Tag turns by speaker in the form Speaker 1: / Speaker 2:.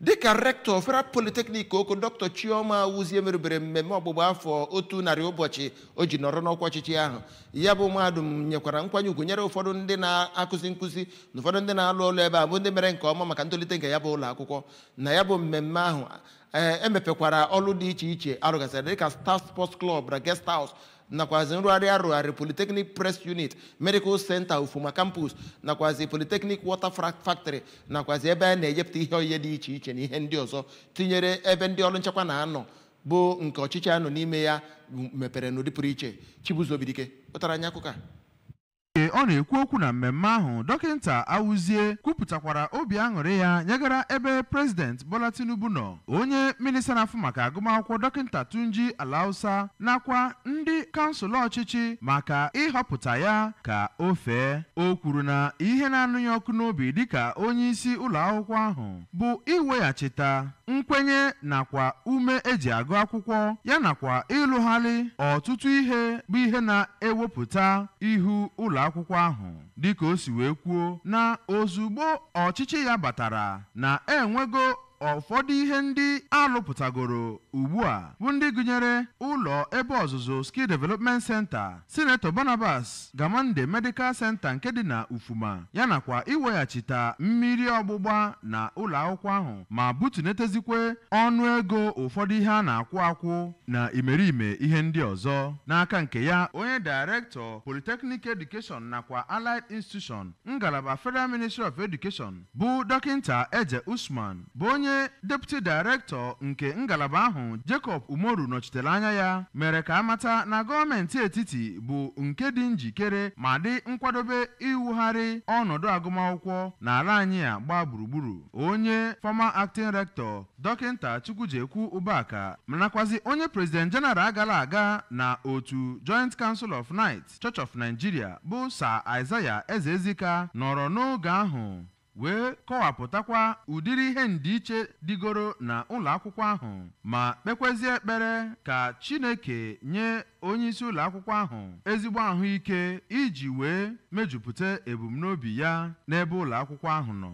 Speaker 1: Dịka Rector Federal Polytechnic Oko, Dr. Chioma Awuzie, merubere mmemme ọgbụgba afọ 100 ụbọchị o ji nọrọ n'ọkwa ọchịchị ahụ, ya bụ mahadum nyekwara nkwanye ugwu nyere ụfọdụ ndị na-akụzi nkụzi na ụfọdụ ndị na-alụ ọlụ ebe a, bụ ndị mere nke ọma maka ntolite nke ya bụ ụlọ akwụkwọ. Na ya bụ mmemme ahụ, ee, emepekwara ọlụ dị iche iche arụgasịrị, dịka Staff Sports Club na Guest House, nakwazi nrụgharị arụgharị Polytechnic Press Unit, Medical Center Ufuma Campus, nakwazi Polytechnic Water Factory, nakwazi ebe a na-ejepụta ihe oyiye dị iche iche na ihe ndị ọzọ, tinyere ebe ndị ọrụ nchekwa na-anọ, bụ nke ọchịchị anọ n'ime ya mepere n'ụdị pụrụ iche. Chibuzo Obidike pụtara anya akụkọ a.
Speaker 2: Oge ọ na-ekwu okwu na mmemme ahụ, Dọkịnta Awuzie kwupụtakwara obi aṅụrị ya nyegara ebe President Bola Tinubu nọ, onye minista na-afụ maka agụmakwụkwọ, Dọkịnta Tunji Alausa, nakwa ndị kansụl ọchịchị maka ịhọpụta ya ka o fee. O kwuru na ihe na-anụ ya ọkụ n'obi dịka onye isi ụlọ akwụkwọ ahụ bụ iweghachita nkwenye nakwa ume eji agụ akwụkwọ ya, nakwa ịlụgharị ọtụtụ ihe bụ ihe na-ewepụta ihu ụlọ akwụkwọ ahụ. Dịka o si wee kwuo na ozugbo ọchịchị ya batara, na enwego ụfọdụ ihe ndị alụpụtagoro ugbu a, bụ ndị gụnyere ụlọ ebe ọzụzụ Skill Development Center, Senator Barnabas Gamande Medical Center nke dị na Ufuma, ya nakwa iweghachita mmiri ọgbụgba na ụlọ akwụkwọ ahụ, ma butunetezikwe ọnụ ego ụfọdụ ihe a na-akwụ akwụ na imerime ihe ndị ọzọ. N'aka nke ya, onye Director Polytechnic Education nakwa Allied Institution, ngalaba Federal Ministry of Education, bụ Dọkịnta Eje Usman, bụ onye Deputy Director nke ngalaba ahụ, Jacob Umoru, nọchitere anya ya, mere ka amata na gọọmenti etiti bụ nke dị njikere ma dị nkwadobe iwugharị ọnọdụ agụmakwụkwọ n'ala anyị a gbaa gburugburu. Onye former acting rector, Dọkịnta Chukwujekwu Ubaka, nakwazi onye President General agara aga na otu Joint Council of Knights Church of Nigeria, bụ Sir Isaiah Ezezika, nọrọ n'oge ahụ wee kọwapụtakwa ụdịrị ihe ndịiche dịgoro na ụlọ akwụkwọ ahụ, ma kpekwezie ekpere ka Chineke nye onyeisi ụlọ akwụkwọ ahụ ezigbo ahụike iji wee mejupụta ebumnobi ya n'ebe ụlọ akwụkwọ ahụ nọ.